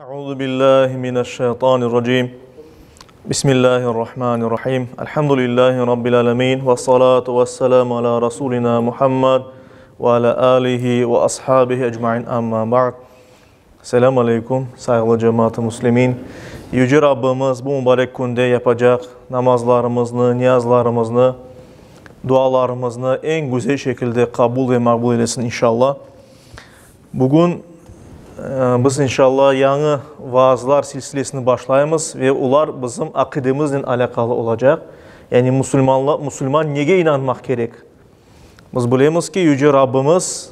Euzu billahi mineşşeytanirracim. Bismillahirrahmanirrahim. Elhamdülillahi rabbil alamin ve salatu vesselamu ala rasulina Muhammed ve ala alihi ve ashabihi ecmaîn. Amma ba'd. Selam aleykum, sayğılı cemaat-ı muslimin. Yüce Rabbimiz bu mübarek künde yapacaq namazlarımıznı, niyazlarımıznı, dualarımıznı eñ güzel şekilde qabul ve maqbul eylesin inşallah. Bugün biz, inşallah, yañı vaazlar silsilesini başlaymız ve olar bizim aqidemiznen alâqalı olacaq. Yani musulmanlar, musulman nege inanmaq kerek? Biz bilemiz ki, Yüce Rabbimiz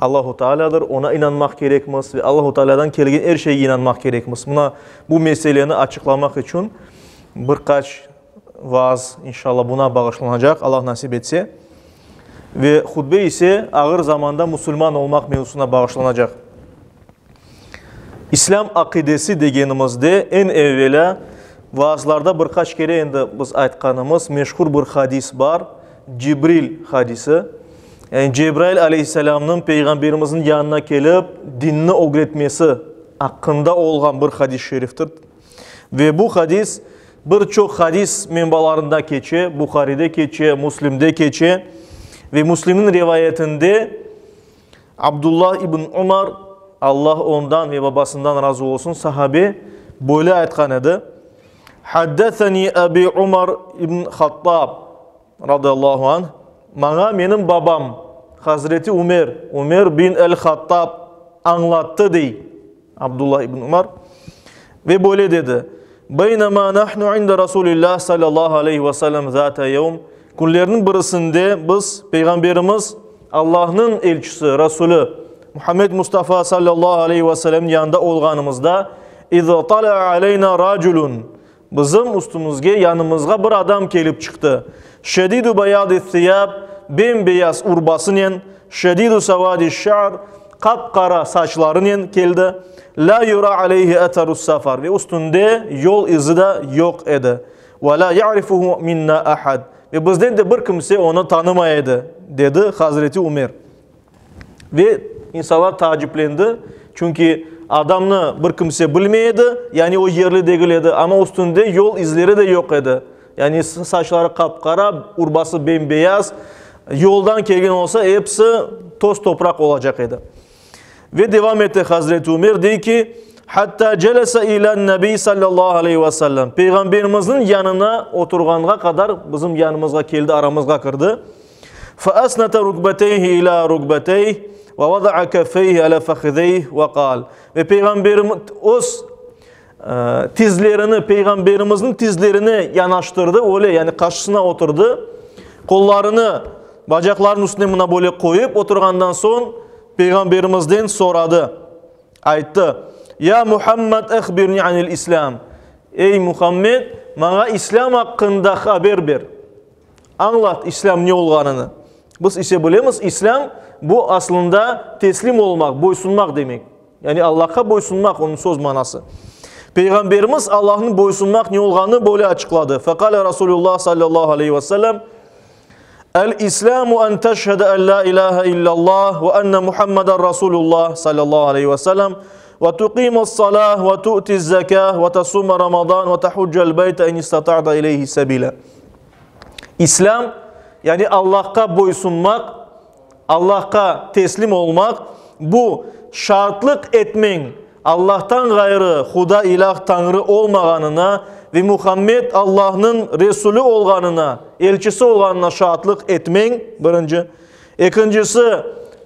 Allahu Tealâdır, oña inanmaq kerekmiz ve Allahu Tealâdan kelgen er şeyge inanmaq kerekmiz. Mına bu meseleni açıqlamaq içün bir qaç vaaz, inşallah, buna bağışlanacaq, Allah nasip etse. Ve hutbe ise ağır zamanda musulman olmaq mevzusına bağışlanacaq. İslâm aqidesi degenimizde eñ evelâ vaazlarda bir qaç kere endi biz aytqanımız meşhur bir hadis bar, Cibril hadisi. Yani Cebrail aleyhisselâmnıñ Peyğamberimizniñ yanına kelip dinni ögretmesi aqqında olğan bir hadis-i şeriftir. Ve bu hadis bir çoq hadis menbalarında keçe, Buharide keçe, Müslimde keçe. Ve Müslimniñ rivayetinde Abdullah ibn Umar, Allah ondan ve babasından razı olsun, sahabe böyle aytqan edi, Haddeseni Ebi Umar ibn Hattab, radıyallahu anh, maña menim babam, Hazreti Ümer, Ümer bin el-Hattab añlattı, dey. Abdullah ibn Umar ve böyle dedi, Beynema nahnu inde Rasulillah sallallahu aleyhi ve sellem zâte yevm, Künlerniñ birisinde biz Peyğamberimiz, Allahnıñ elçisi, Rasulü, Muhammed Mustafa sallallahu aleyhi ve sellemniñ yanında olğanımızda, İz tala'a aleyna raculun, Bizim üstümizge, yanımızğa bir adam kelip çıqtı. Şedidu bayadi thiyab, bem-beyaz urbasınen, şedidu savadi şa'r, qap-qara saçlarınen keldi. La yura aleyhi etherus safar, ve üstünde yol izi de yoq edi. Ve la ya'rifuhu minna ahad, ve bizden de bir kimse onı tanımay edi, dedi Hazreti Ümer. Ve insanlar taaciplendi, çünki adamnı bir kimse bilmey edi, yani o yerli degil edi, amma üstünde yol izleri de yoq edi. Yani saçları qap-qara, urbası bem-beyaz, yoldan kelgen olsa, episi toz-topraq olacaq edi. Ve devam ete Hazreti Ümer, dey ki, Hatta celese ilân-nebiy sallallahu aleyhi ve sellem, Peyğamberimizniñ yanına oturğanğa qadar bizim yanımızğa keldi, aramızğa kirdi. Feasnete rukbeteyhi ila rukbeteyh ve vada'a keffeyhi ala fehizeyh ve qal. Ve Peyğamberim öz tizlerini Peyğamberimizniñ tizlerine yanaştırdı, öyle, yani qarşısına oturdı. Qollarını bacaqlarınıñ üstüne mına böyle qoyıp oturğandan soñ Peyğamberimizden soradı. Ayttı, Ya Muhammed ehbirni anil İslâm. Ey Muhammed, maña İslâm aqqında haber ber. Añlat İslâm ne olğanını. Biz ise bilemiz, İslâm, bu aslında teslim olmaq, boysunmaq demek. Yani Allahqa boysunmaq, onıñ söz manası. Peyğamberimiz Allahnıñ boysunmaq ne olğanını böyle açıqladı. Feqale Rasulullah sallallahu aleyhi ve sellem, El-İslâmu en teşhede en lâ ilâhe illallah ve enne Muhammeden Rasulullah sallallahu aleyhi ve sellem ve tuqimus-salâh ve tu'tiz-zekâh ve tesume Ramazan ve tehuccel beyte in istata'te ileyhi sebîle. İslâm, yani Allahqa boysunmaq, Allahqa teslim olmaq, bu şaatlıq etmeñ, Allahtan ğayrı Huda, İlah, Tañrı olmağanına ve Muhammed Allahnıñ Resulü olğanına, elçisi olğanına şaatlıq etmeñ, birinci. Ekincisi,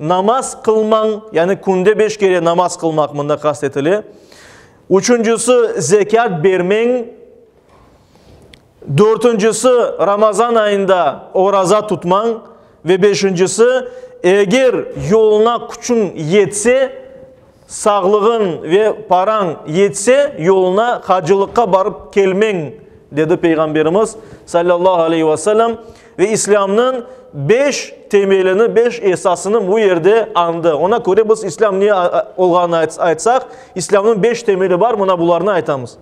namaz qılmañ, yani künde beş kere namaz qılmaq mında qast etile. Üçüncisi, zekât bermeñ. Dörtüncisi, Ramazan ayında oraza tutmañ. Ve beşincisi, eger yoluna küçüñ yetse, sağlığıñ ve parañ yetse, yoluna hacılıqqa barıp kelmeñ, dedi Peyğamberimiz, salâllahu aleyhi ve sellem. Ve İslâmnıñ beş temelini, beş esasını bu yerde añdı. Ona köre biz İslâm ne olğanını aytsaq, İslâmnıñ beş temeli bar, mına bularnı aytamız.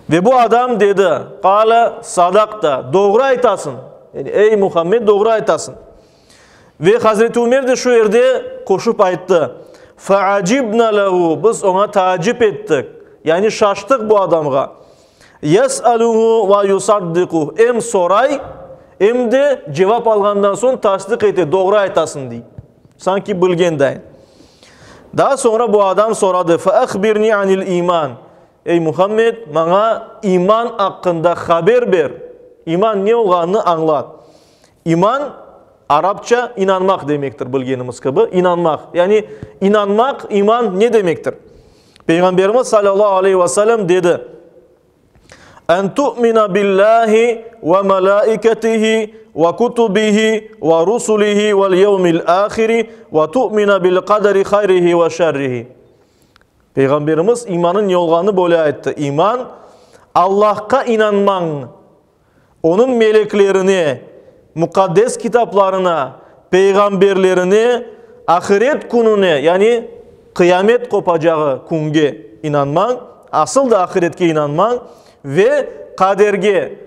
Ve bu adam dedi, Qale, sadaqta, doğru aytasıñ. Yani, ey Muhammed, doğru aytasıñ. Ve Hazreti Ümer de şu yerde qoşup ayttı, Feacibna lehu, biz oña taacip ettik, yani şaştıq bu adamğa. Yes'aluhu ve yusaddiquh, em soray, em de cevap alğandan soñ tasdiq ete, doğru aytasıñ, dey. Sanki bilgenday. Daa soñra bu adam soradı, Feahbirni anil iman, Ey Muhammed, maña iman aqqında haber ber, iman ne olğanını añlat. İman, arapça inanmaq demektir, bilgenimiz kibi, inanmaq. Yani inanmaq, iman ne demektir? Peyğamberimiz salâllahu aleyhi ve sellem dedi, En tu'mina billahi ve melâiketihi ve kutubihi ve rusulihi vel yevmil ahiri ve tu'mina bil qaderi hayrihi ve şerrihi. Peyğamberimiz imanıñ ne olğanını böyle ayttı, İman, Allahqa inanmañ, Onıñ meleklerine, muqaddes kitaplarına, peyğamberlerine, ahiret kününe, yani qıyamet qopacağı künge inanmañ, asıl da ahiretke inanmañ ve qaderge,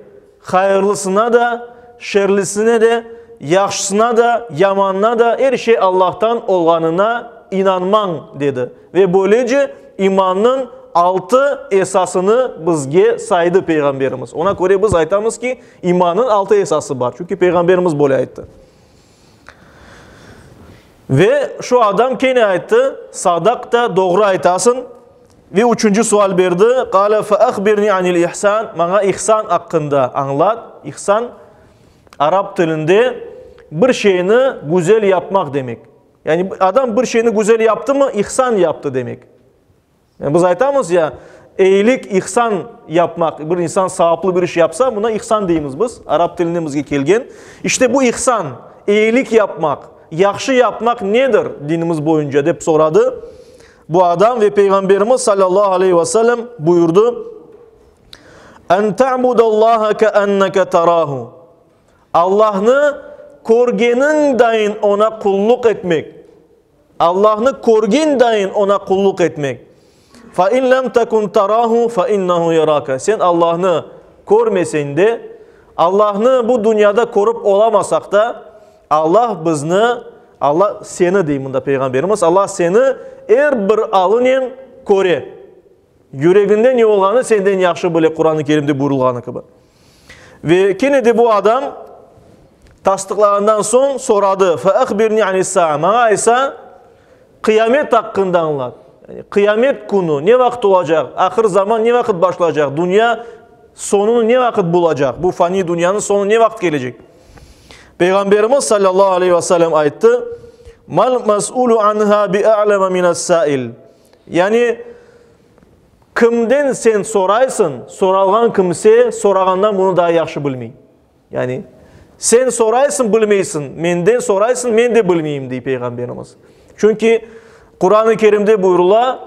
hayırlısına da, şerlisine de, yahşısına da, yamanına da, er şey Allahtan olğanına inanmañ, dedi. Ve böylece imannıñ altı esasını bizge saydı Peyğamberimiz. Ona köre biz aytamız ki, imannıñ altı esası bar. Çünki Peyğamberimiz böyle ayttı. Ve şu adam kene ayttı, Sadaqta, doğru aytasıñ. Ve üçünci sual berdi, Qale fe ahbirni anil ihsan, maña ihsan aqqında añlat. İhsan, arap tilinde bir şeyni güzel yapmaq demek. Yani adam bir şeyni güzel yaptımı, ihsan yaptı demek. Yani biz aytamız ya, eyilik, ihsan yapmaq, bir insan savaplı bir iş yapsa, buna ihsan deymiz biz, arap tilinden bizge kelgen. İşte bu ihsan, eyilik yapmaq, yahşı yapmaq nedir dinimiz boyunca dep soradı bu adam ve Peyğamberimiz sallallahu aleyhi ve sellem buyurdı, En ta'budallaha keenneke tarahu. Allahnı körgeniñ dayın Oña qulluq etmek. Allahnı körgen dayın Oña qulluq etmek. Fa in lem tekun tarahu fa innehu yaraka. Sen Allahnı körmeseñ de, Allahnı bu dünyada körip olamasaq da, Allah bizni, Allah seni, dey mında Peyğamberimiz, Allah seni er bir alınen köre. Yüreginde ne olğanı senden yahşı bile, Quran-ı Kerimde buyurılğanı kibi. Ve kene de bu adam tasdıqlağandan soñ soradı, Fe ahbirni anis-saa, maña aysa, qıyamet aqqında añlat. Yani qıyamet künü ne vaqıt olacaq, ahır zaman ne vaqıt başlaycaq, dünya sonunı ne vaqıt bulacaq, bu fani dünyanıñ soñu ne vaqıt kelecek? Peyğamberimiz sallallahu aleyhi ve sellem ayttı, Mal mes'ulu anha bi'a'leme mine's-sa'il. Yani, kimden sen soraysıñ, soralğan kimse sorağandan bunı daa yahşı bilmey. Yani, sen soraysıñ, bilmeysiñ, menden soraysıñ, men de bilmeyim, dey Peyğamberimiz. Çünki Quran-ı Kerimde buyurıla,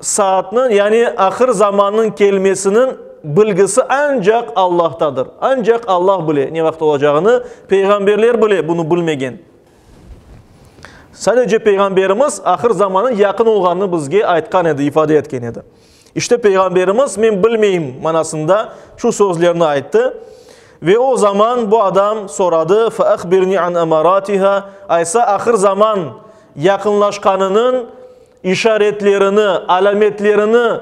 saatnıñ, yani ahır zamannıñ kelmesiniñ bilgisi ancaq Allahtadır. Ancaq Allah bile ne vaqıt olacağını, peyğamberler bile bunı bilmegen. Sadece Peyğamberimiz ahır zamannıñ yaqın olğanını bizge aytqan edi, ifade etken edi. İşte Peyğamberimiz men bilmeyim manasında şu sözlerni ayttı. Ve o zaman bu adam soradı, Fe ahbirni an emaratiha, aysa ahır zaman yaqınlaşqanınıñ işaretlerini, alâmetlerini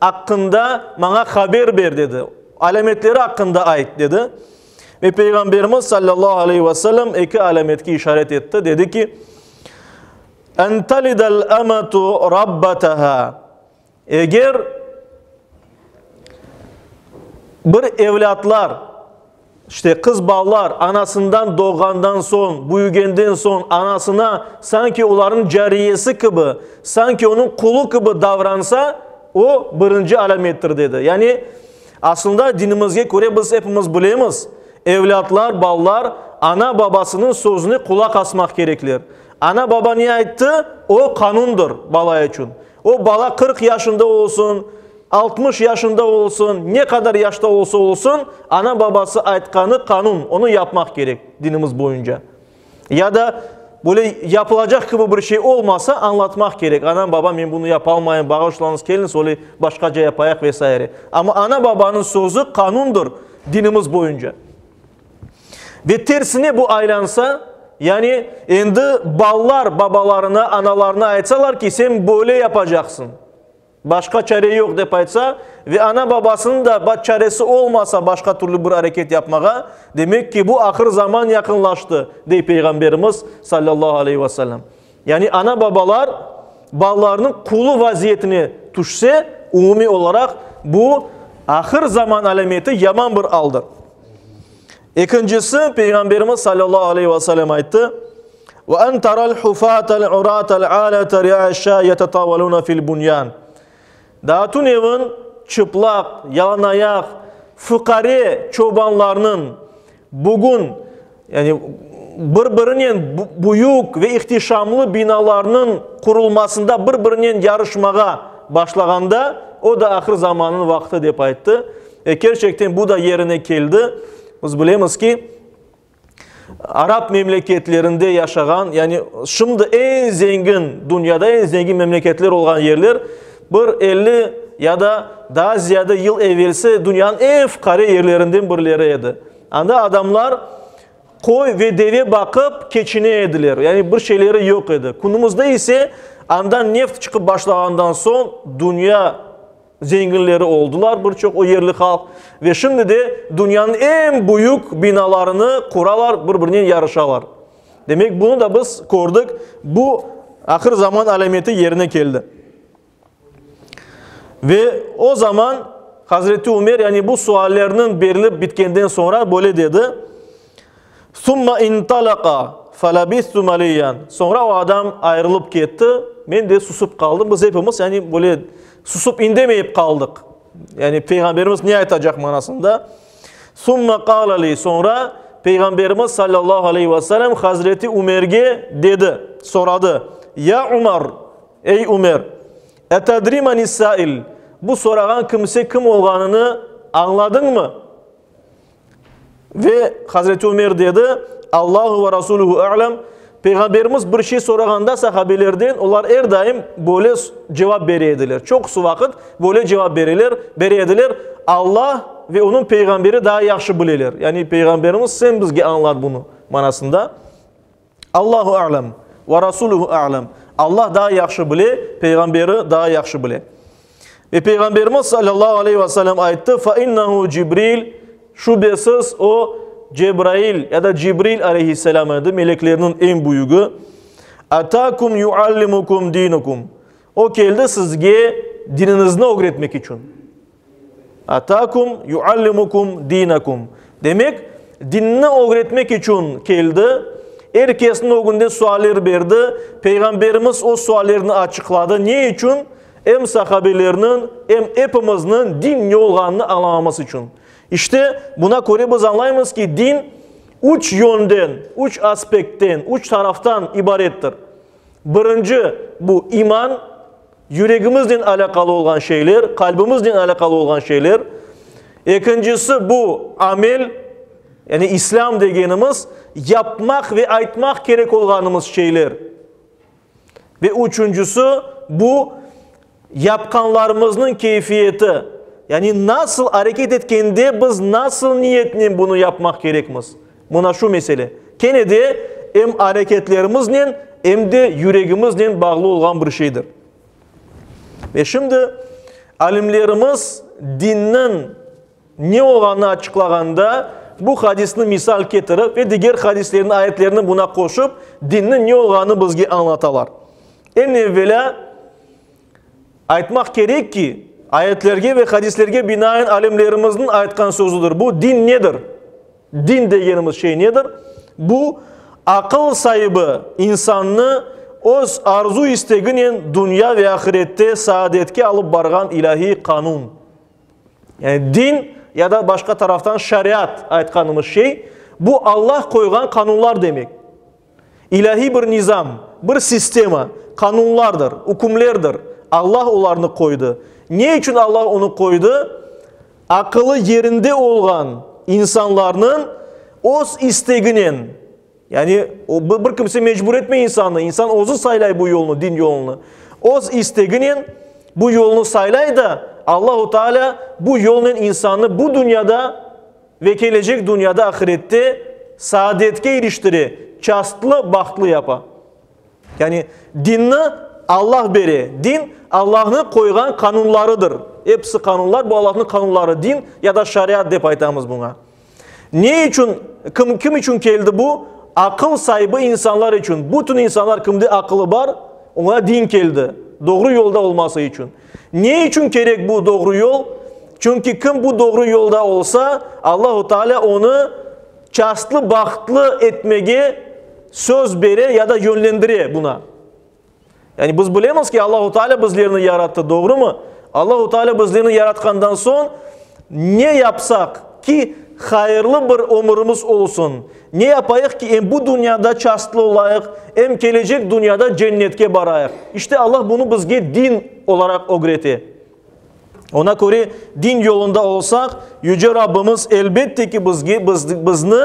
aqqında maña haber ber, dedi. Alâmetleri aqqında ayt, dedi. Ve Peyğamberimiz sallallahu aleyhi ve sellem eki alâmetke işaret etti, dedi ki, En talidel emetu rabbataha. Eger bir evlâtlar, işte qız balalar anasından doğğandan soñ, büyügenden soñ anasına sanki olarnıñ cariyesi kibi, sanki onıñ qulu kibi davransa, o birinci alâmettir, dedi. Yani, Aslında, dinimizge köre biz epimiz bilemiz, evlâtlar, balalar ana-babasınıñ sözüne qulaq asmaq kerekler. Ana-baba ne ayttı, o qanundır bala içün. O bala 40 yaşında olsun, 60 yaşında olsun, ne qadar yaşta olsa olsun, ana-babası aytqanı qanun, onı yapmaq kerek dinimiz boyunca. Ya da böyle yapılacaq kibi bir şey olmasa, añlatmaq kerek, anam, babam, men bunı yapalmayım, bağışlañız, keliñiz, öyle başqaca yapayıq ve saire. Amma ana-babanıñ sözü qanundır dinimiz boyunca. Ve tersine bu aylansa, Yani, endi ballar babalarına, analarına aytsalar ki, sen böyle yapacaqsıñ, başqa çare yoq dep aytsa, ve ana-babasınıñ da çaresi olmasa başqa türlü bir areket yapmağa, demek ki, bu ahır zaman yaqınlaştı, dey Peyğamberimiz, sallallahu aleyhi ve sellem. Yani ana-babalar balalarınıñ qulu vaziyetine tüşse, umumiy olaraq bu ahır zaman alâmeti yaman bir aldır. Ekincisi, Peyğamberimiz sallallahu aleyhi ve sellem ayttı, Ve en teral hufatel uratel alete riaşa yetetavelune fil bunyan. Daa tünevin çıplaq, yalanayaq, fuqare çobanlarnıñ bugün, yani bir-birinen büyük ve ihtişamlı binalarnıñ qurulmasında bir-birinen yarışmağa başlağanda, o da ahır zamannıñ vaqtı, dep ayttı. Ve kerçekten bu da yerine keldi. Biz bilemiz ki, arap memleketlerinde yaşağan, yani şimdi eñ zengin, dünyada eñ zengin memleketler olğan yerler, bir 50 ya da daa ziyade yıl evelsi dünyanıñ eñ fuqare yerlerinden birleri edi. Anda adamlar qoy ve deve baqıp keçine ediler, yani bir şeyleri yoq edi. Künümizde ise andan neft çıqıp başlağandan soñ dünya zenginleri oldılar bir çoq o yerli halq ve şimdi de dünyanıñ eñ büyük binalarını quralar, bir-birinen yarışalar. Demek, bunı da biz kördik, bu ahır zaman alâmeti yerine keldi. Ve o zaman Hazreti Ümer, yani bu suallerniñ berilip bitkenden soñra böyle dedi, Summa intalaqa falabistu maliyan. Soñra o adam ayrılıp ketti, men de susıp qaldım. Biz epimiz, yani böyle susıp indemeyip qaldıq. Yani Peyğamberimiz ne aytacaq manasında. Summa qala li. Soñra Peyğamberimiz sallallahu aleyhi ve sellem Hazreti Ümerge dedi, soradı, Ya Umar, ey Ümer, etedri menis sail? Bu sorağan kimse kim olğanını añladıñmı? Ve Hazreti Ömer dedi, Allahu ve Rasuluhu a'lem. Peyğamberimiz bir şey sorağanda sahabelerden, olar er daim böyle cevap bere ediler. Çoqusı vaqıt böyle cevap bereler, bere ediler, Allah ve onıñ peyğamberi daa yahşı bileler. Yani Peyğamberimiz sen bizge añlat bunı manasında. Allahu a'lem ve Rasuluhu a'lem. Allah daa yahşı bile, peyğamberi daa yahşı bile. Ve Peyğamberimiz sallallahu aleyhi ve sellem ayttı, Fa innehu Cibril, şübesiz o Cebrail ya da Cibril aleyhisselam edi, meleklerniñ eñ büyügi. Atakum yuallimukum dinukum. O keldi sizge diniñizni ögretmek içün. Atakum yuallimukum dinakum. Demek, dinni ögretmek içün keldi, er kesniñ ögünde sualler berdi, Peyğamberimiz o suallerni açıqladı. Ne içün? Em sahabelerniñ, em epimizniñ din ne olğanını añlamamız içün. İşte, buna köre biz añlaymız ki, din üç yönden, üç aspektten, üç taraftan ibarettir. Birinci, bu iman, yüregimiznen alâqalı olğan şeyler, qalbimiznen alâqalı olğan şeyler. Ekincisi, bu amel, yani İslâm degenimiz, yapmaq ve aytmaq kerek olğanımız şeyler. Ve üçüncisi, bu yapqanlarımıznıñ keyfiyeti, yani nasıl areket etkende biz nasıl niyetnen bunı yapmaq kerekmiz. Mına şu mesele. Kene de em areketlerimiznen, em de yüregimiznen bağlı olğan bir şeydir. Ve şimdi alimlerimiz dinniñ ne olğanını açıqlağanda bu hadisni misal ketirip ve diger hadislerni, ayetlerni buna qoşıp, dinniñ ne olğanını bizge añlatalar. Eñ evelâ, Aytmaq kerek ki, ayetlerge ve hadislerge binaen alimlerimizniñ aytqan sözüdir. Bu din nedir? Din degenimiz şey nedir? Bu, aqıl saibi insannı öz arzu-isteginen dünya ve ahirette saadetke alıp barğan ilâhiy qanun. Yani din ya da başqa taraftan şariat aytqanımız şey, bu Allah qoyğan qanunlar demek. İlâhiy bir nizam, bir sistema, qanunlardır, ükümlerdir. Allah olarnı qoydı. Ne içün Allah onı qoydı? Aqılı yerinde olğan insanlarnıñ öz isteginen, yani bir kimse mecbur etmey insannı, insan özü saylay bu yolnı, din yolunı, öz isteginen bu yolnı saylay da, Allahu Teala bu yolnen insannı bu dünyada, Ve kelecek dünyada, ahirette, saadetke iriştire. çastlı, bahtlı yapa. Yani dinni Allah bere. Din, Allahnıñ qoyğan qanunlarıdır. Episi qanunlar, bu Allahnıñ qanunları, din ya da şariat dep aytamız buña. Ne içün, kim, kim içün keldi bu? Aqıl saibi insanlar içün. Bütün insanlar, kimde aqılı bar, oña din keldi, doğru yolda olması içün. Ne içün kerek bu doğru yol? Çünki kim bu doğru yolda olsa, Allahu Teala onı çastlı, bahtlı etmege söz bere ya da yönlendire buna. Yani biz bilemiz ki, Allahu Teala bizlerni yarattı, doğrumı? Allahu Teala bizlerni yaratqandan soñ ne yapsaq ki, hayırlı bir ömürimiz olsun? Ne yapayıq ki, em bu dünyada çastlı olayıq, em kelecek dünyada cennetke barayıq? İşte Allah bunı bizge din olaraq ögrete. Ona köre, din yolunda olsaq, Yüce Rabbimiz elbette ki bizge, bizni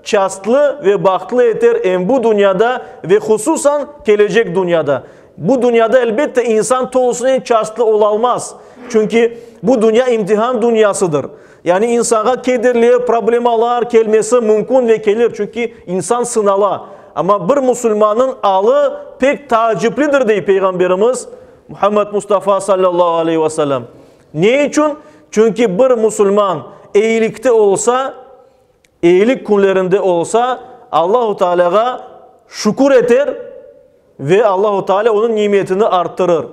çastlı ve bahtlı eter em bu dünyada ve hususan kelecek dünyada. Bu dünyada elbette insan tolusınen çastlı olalmaz. Çünki bu dünya imtihan dünyasıdır. Yani insanğa kederler, problemalar kelmesi mümkün ve kelir, çünki insan sınala. Amma bir musulmannıñ alı pek taaciplidir, dey Peyğamberimiz Muhammed Mustafa sallallahu aleyhi ve sellem. Ne içün? Çünki bir musulman eyilikte olsa, eyilik künlerinde olsa, Allahu Tealâğa şükür eter ve Allahu Tealâ onıñ nimetini arttırır.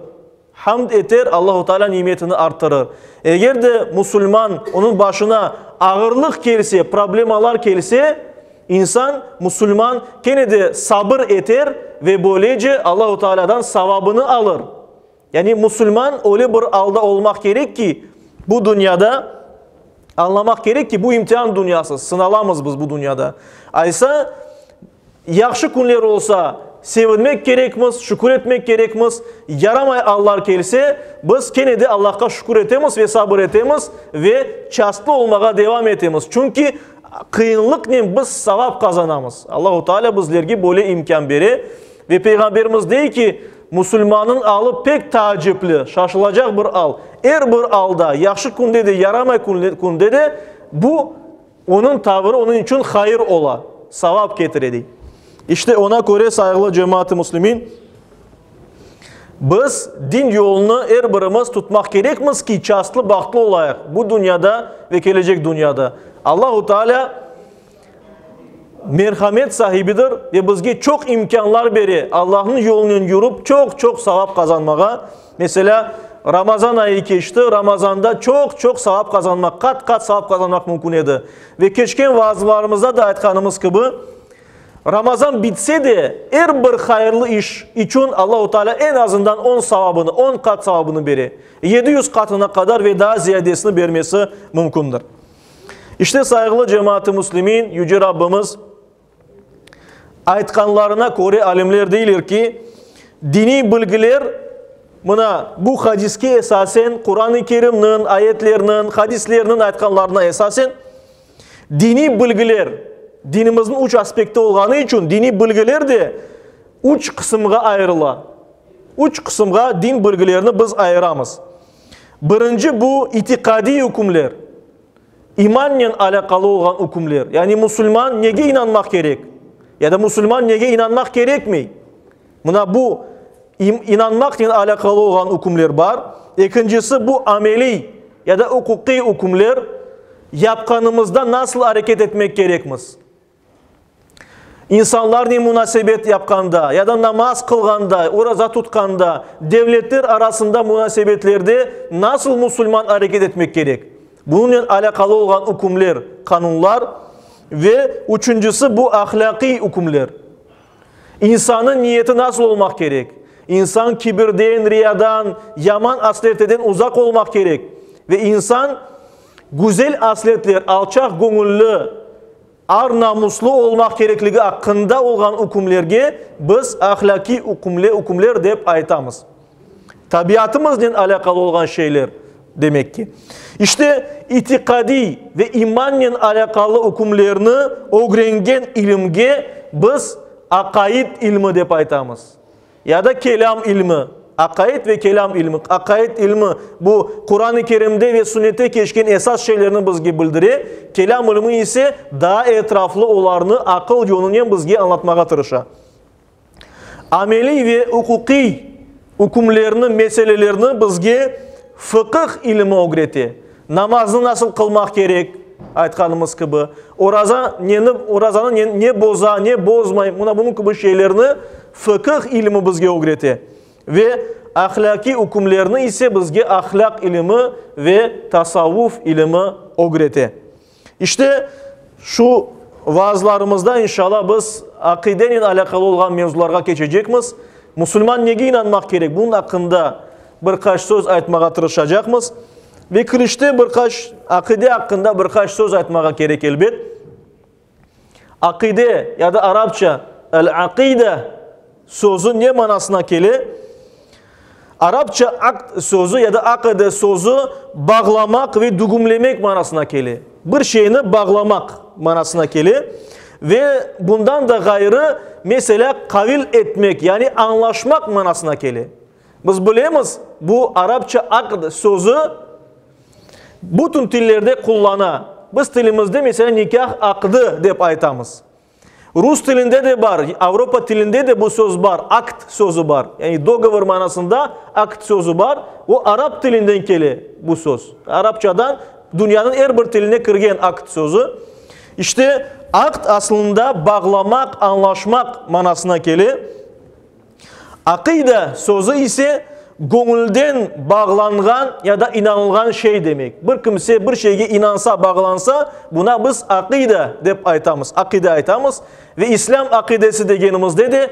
Hamd eter, Allahu Tealâ nimetini arttırır. Eger de musulman onıñ başına ağırlıq kelse, problemalar kelse, İnsan, musulman, kene de sabır eter ve böylece Allahu Tealâdan savabını alır. Yani musulman öyle bir alda olmaq kerek ki, bu dünyada añlamaq kerek ki, bu imtian dünyası, sınalamız biz bu dünyada. Aysa, yahşı künler olsa, sevinmek kerekmiz, şükür etmek kerekmiz, yaramay allar kelse, biz kene de Allahqa şükür etemiz ve sabır etemiz ve çastlı olmağa devam etemiz. Çünki Qıyınlıqnen biz savap qazanamız. Allahu Teala bizlerge böyle imkân bere. Ve Peyğamberimiz dey ki, musulmannıñ alı pek taacipli, şaşılacaq bir al. Er bir alda, yahşı künde de, yaramay künde de, bu, onıñ tavırı onıñ içün hayır ola, savap ketire, dey. İşte, oña köre, sayğılı cemaat-ı müslimin, Biz din yolunı er birimiz tutmaq kerekmiz ki, çastlı, bahtlı olayıq bu dünyada ve kelecek dünyada. Allahu Teala merhamet sahibidir ve bizge çoq imkânlar bere Allahnıñ yolunen yürip çoq-çoq savap qazanmağa. Meselâ, Ramazan ayı keçti, Ramazanda çoq-çoq savap qazanmaq, qat-qat savap qazanmaq mümkün edi. Ve keçken vaazlarımızda da aytqanımız kibi, Ramazan bitse de, er bir hayırlı iş içün Allahu Teala eñ azından on savabını, on qat savabını bere. 700 qatına qadar ve daa ziyadesini bermesi mümkündir. İşte, sayğılı cemaat-ı müslimin, Yüce Rabbimiz aytqanlarına köre alimler deyler ki, diniy bilgiler, mına bu hadiske esasen, Quran-ı Kerimniñ, ayetlerniñ, hadislerniñ aytqanlarına esasen, Diniy bilgiler, dinimizniñ üç aspekti olğanı içün, diniy bilgiler de üç qısımğa ayırıla. Üç qısımğa din bilgilerini biz ayıramız. Birinci bu itiqadiy ükümler, imannen alâqalı olğan ükümler. Yani musulman nege inanmaq kerek ya da musulman nege inanmaq kerekmey? Mına bu inanmaqnen alâqalı olğan ükümler bar. Ekincisi, bu ameliy ya da uquqiy ükümler, yapqanımızda nasıl areket etmek kerekmiz. İnsanlarnen munasebet yapqanda ya da namaz qılğanda, oraza tutqanda, devletler arasında munasebetlerde nasıl musulman areket etmek kerek. Bunıñnen alâqalı olğan ükümler, qanunlar. Ve üçüncisi, bu ahlâqiy ükümler. İnsannıñ niyeti nasıl olmaq kerek? İnsan kibirden, riyadan, yaman asletlerden uzaq olmaq kerek. Ve insan güzel asletler, alçaq göñülli, ar-namuslı olmaq kerekligi aqqında olğan ükümlerge biz ahlâqiy ükümler dep aytamız. Tabiatımıznen alâqalı olğan şeyler, demek ki. İşte, itiqadiy ve imannen alâqalı ükümlerni ögrengen ilimge biz aqaid ilmi dep aytamız, ya da kelâm ilmi. Aqaid ve kelâm ilmi. Aqaid ilmi, bu Quran-ı Kerimde ve Sünnette keçken esas şeylerni bizge bildire, kelâm ilmi ise daa etraflı olarnı aqıl yolunen bizge añlatmağa tırışa. Ameliy ve uquqiy ükümlerni, meselelerni bizge fıqıh ilimi ögrete. Namaznı nasıl qılmaq kerek, aytqanımız kibi, oraza neni, orazanı ne, ne boza, ne bozmay, mına bunıñ kibi şeylerni fıqıh ilimi bizge ögrete. Ve ahlâqiy ükümlerni ise bizge ahlâq ilimi ve tasavvuf ilimi ögrete. İşte, şu vaazlarımızda, inşallah, biz aqidenen alâqalı olğan mevzularğa keçecekmiz. Musulman nege inanmaq kerek, bunıñ aqqında bir qaç söz aytmağa tırışacaqmız. Ve kirişte bir qaç aqide aqqında bir qaç söz aytmağa kerek, elbet. Aqide ya da arapça el-aqide sözü ne manasına kele? Arapça aqd sözü ya da aqd sözü bağlamaq ve dügümlemek manasına kele. Bir şeyni bağlamaq manasına kele. Ve bundan da ğayrı, meselâ, qavil etmek, yani añlaşmaq manasına kele. Biz bilemiz, bu arapça aqd sözü bütün tillerde qullana. Biz tilimizde, meselâ, nikâh aqdı dep aytamız. Rus tilinde de bar, Avropa tilinde de bu söz bar, akt sözü bar. Yani dogovor manasında akt sözü bar. O arap tilinden kele bu söz. Arapçadan dünyanıñ er bir tiline kirgen akt sözü. İşte, akt aslında bağlamaq, añlaşmaq manasına kele. Aqida sözü ise göñülden bağlanğan ya da inanılğan şey demek. Bir kimse bir şeyge inansa, bağlansa, buna biz aqida dep aytamız, aqide aytamız. Ve İslâm aqidesi degenimizde de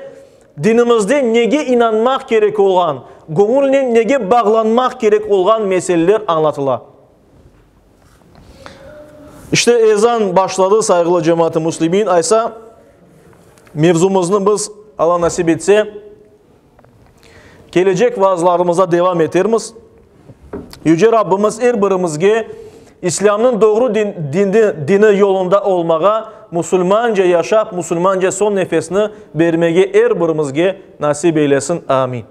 dinimizde nege inanmaq kerek olğan, göñülnen nege bağlanmaq kerek olğan meseleler añlatıla. İşte ezan başladı, sayğılı cemaat-ı müslimin. Aysa, mevzumıznı biz, Alla nasip etse, kelecek vaazlarımızda devam etermiz. Yüce Rabbimiz er birimizge İslâmnıñ doğru din, dini, dini yolunda olmağa, musulmanca yaşap, musulmanca soñ nefesini bermege er birimizge nasip eylesin. Amin.